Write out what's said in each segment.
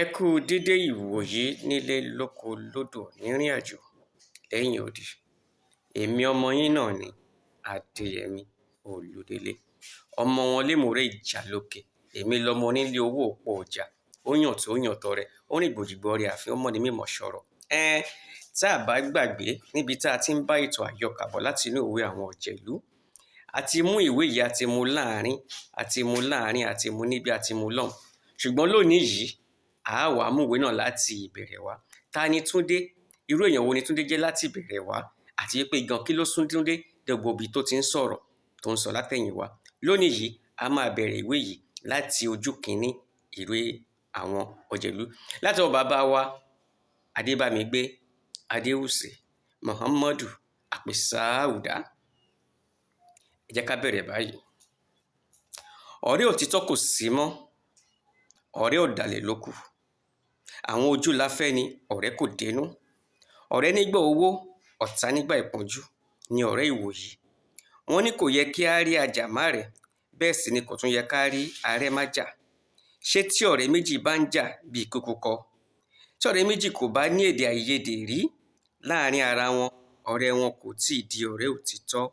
Ẹ kú u dédé ìwòyí nílé lóko lódò nírìnàjò lẹ́yìn odi. Èmi ọmọ yín náà ni Adéyẹmí Olúdélé, ọmọ wọn lémùúrè Ìjàlókè. Èmi lọmọ onílé owó òpó ọjà, ó yàn tó yàn tọrẹ, ó rìn gbòjìgbò rẹ̀ ààfin, ó mọ́ni mímọ̀ ṣọ̀rọ̀. Ẹn, tá a bá gbàgbé níbi tá a ti ń bá ètò àyọkà bọ̀ láti inú ìwé àwọn ọ̀jẹ̀lú, a ti mú ìwé yìí, a ti mú láàrin, a ti mú láàrin, a ti mú níbi, a ti mú lọ́hùn. Ṣùgbọ́n lónìí yìí, a wá mú ìwé náà láti ìbẹ̀rẹ̀ wá. Ta ni Túndé? Irú èèyàn wo ni Túndé jẹ́ láti ìbẹ̀rẹ̀ wá? Àti pé gan kí ló sún Túndé dé gbogbo ibi tó ti ń sọ̀rọ̀ tó ń sọ látẹ̀yìnwá? Lónìí yìí, a máa bẹ̀rẹ̀ ìwé yìí láti ojú kìíní ìwé àwọn ọ̀jẹ̀lú. Láti ọwọ́ bàbá wa Adébámigbé Adéwùsì Muhammadu Àpèsáhùdá. Ẹ jẹ́ ká bẹ̀rẹ̀ báyìí. Ọ̀rẹ́ òtítọ́ kò sí mọ́, ọ̀rẹ́ ọ̀dàlẹ̀ ló kù. Àwọn ojú la fẹ́ ni ọ̀rẹ́ kò dénú. Ọ̀rẹ́ nígbà owó, ọ̀tá nígbà ìpọ́njú ni ọ̀rẹ́ ìwòyí. Wọ́n ní kò yẹ kí á rí ajàmárẹ̀ẹ́, bẹ́ẹ̀ sì ni kò tún yẹ ká rí arẹ́májà. Ṣé tí ọ̀rẹ́ méjì bá ń jà bíi kíkú kọ́? Tí ọ̀rẹ́ méjì kò bá ní èdè àìyedè rí láàrin ara wọn, ọ̀rẹ́ wọn kò tíì di ọ̀rẹ́ òtítọ́.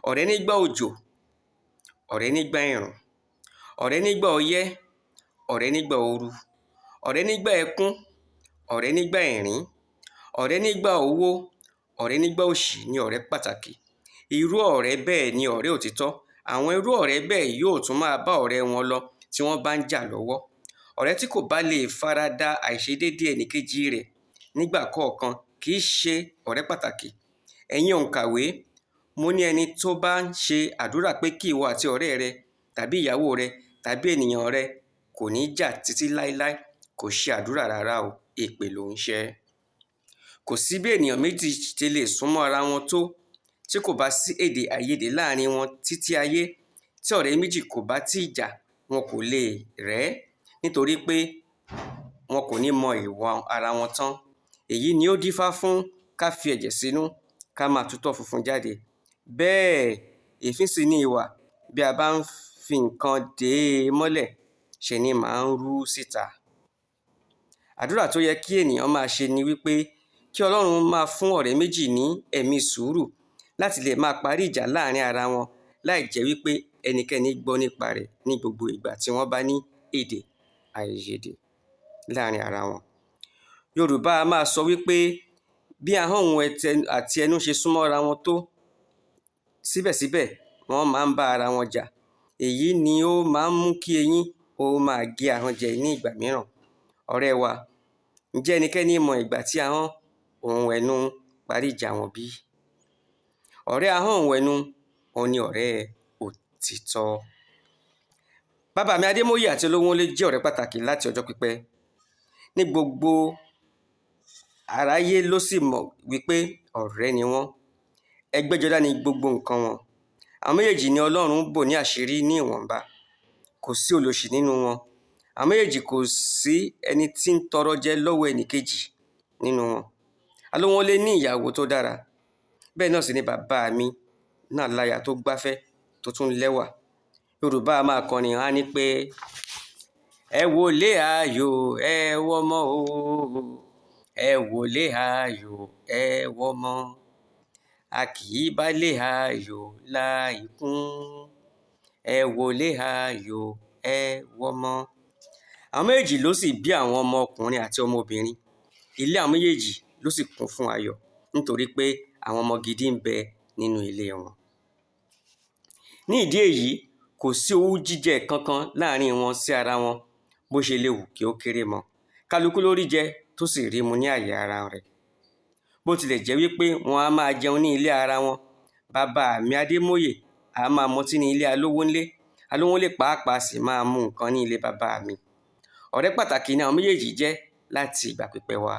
Ọ̀rẹ́ nígbà òjò, ọ̀rẹ́ nígbà ẹ̀rùn, ọ̀rẹ́ nígbà ọyẹ́, ọ̀rẹ́ nígbà ooru, ọ̀rẹ́ nígbà ẹkún, ọ̀rẹ́ nígbà ẹ̀rín, ọ̀rẹ́ nígbà owó, ọ̀rẹ́ nígbà òṣì ni ọ̀rẹ́ pàtàkì. Irú ọ̀rẹ́ bẹ́ẹ̀ ni ọ̀rẹ́ òtítọ́. Àwọn irú ọ̀rẹ́ bẹ́ẹ̀ yóò tún máa bá ọ̀rẹ́ wọn lọ tí wọ́n bá ń jà lọ́wọ́. Ọ̀rẹ́ tí kò bá lè fara da àìṣedéédé ẹnìkejì rẹ̀ nígbà kọ̀ọ̀kan kì í ṣe ọ̀rẹ́ pàtàkì. Ẹ̀yin òǹkàwé, mo ní ẹni tó bá ń ṣe àdúrà pé kí ìwọ àti ọ̀rẹ́ rẹ tàbí ìyàwó rẹ tàbí ènìyàn rẹ kò ní jà títí láéláé, kò ṣe àdúrà rárá o, èpè ló ń ṣẹ́. Kò sí bí ènìyàn méjì ṣe lè súnmọ́ ara wọn tó, tí kò bá sí èdè àìyedè láàrin wọn títí ayé. Tí ọ̀rẹ́ méjì kò bá tíì jà, wọn kò lè rẹ́, nítorí pé wọn kò ní mọ ìwọ̀n ara wọn tán. Èyí ni ó dífá fún ká fi ẹ̀jẹ̀ sínú, ká máa tutọ́ funfun jáde. Bẹ́ẹ̀ èéfín sì ni ìwà, bí a bá ń fi nǹkan dè é mọ́lẹ̀, ṣe ní máa ń rú síta. Àdúrà tó yẹ kí ènìyàn máa ṣe ni wípé kí Ọlọ́run máa fún ọ̀rẹ́ méjì ní ẹ̀mí sùúrù láti lè máa parí ìjà láàrin ara wọn láì jẹ́ wípé ẹnikẹ́ni gbọ́ nípa rẹ̀ ní gbogbo ìgbà tí wọ́n bá ní èdè àìyedè láàrin ara wọn. Yorùbá a máa sọ wípé bí ahọ́n òun àti ẹnu ṣe súnmọ́ ara wọn tó, síbẹ̀síbẹ̀ wọ́n máa ń bá ara wọn jà. Èyí ni ó máa ń mú kí eyín ó máa gé ahọ́n jẹ ní ìgbà mìíràn. Ọ̀rẹ́ wa, ǹjẹ́ ẹnikẹ́ni mọ ìgbà tí ahọ́n òun ẹnu parí ìjà wọn bí? Ọ̀rẹ́ ahọ́n òun ẹnu, òun ni ọ̀rẹ́ òtítọ́. Bàbá mi Adémóyè àti Olówónlé jẹ́ ọ̀rẹ́ pàtàkì láti ọjọ́ pípẹ́. Ní gbogbo aráyé ló sì mọ̀ wípé ọ̀rẹ́ ni wọ́n. Ẹgbẹ́jọdá ni gbogbo nǹkan wọn. Àwọn méjèèjì ni Ọlọ́run bò ní àṣírí ní ìwọ̀nba. Kò sí olòṣì nínú wọn. Àwọn méjèèjì kò sí ẹni tí ń tọrọ jẹ lọ́wọ́ ẹnìkejì nínú wọn. Alówónlé ní ìyàwó tó dára. Bẹ́ẹ̀ náà sì ni bàbá mi náà láya tó gbáfẹ́ tó tún lẹ́wà. Yorùbá a máa kọrin á ní pé ẹ wọlé ayò, ẹ wọ́mọ o. Ẹ wọlé ayò, ẹ wọ́mọ. A kì í bá lé ayò láìkún. Ẹ wọlé ayò, ẹ wọ́mọ. Àwọn méjèèjì ló sì bí àwọn ọmọ ọkùnrin àti ọmọbìnrin. Ilé àwọn méjèèjì ló sì kún fún ayọ̀ nítorí pé àwọn ọmọ gidi ń bẹ nínú ilé wọn. Ní ìdí èyí, kò sí owú jíjẹ kankan láàrin wọn sí ara wọn bó ṣe lè wù kí ó kéré mọ. Kálukú ló rí jẹ tó sì rí mu ní àyè ara rẹ̀. Bó tilẹ̀ jẹ́ wípé wọn a máa jẹun ní ilé ara wọn, bàbá mi Adémóyè a máa mutí ní ilé Alówónlé, Alówónlé pàápàá sì máa mu nǹkan ní ilé bàbá mi. Ọ̀rẹ́ pàtàkì ni àwọn méjèèjì jẹ́ láti ìgbà pípẹ́ wá.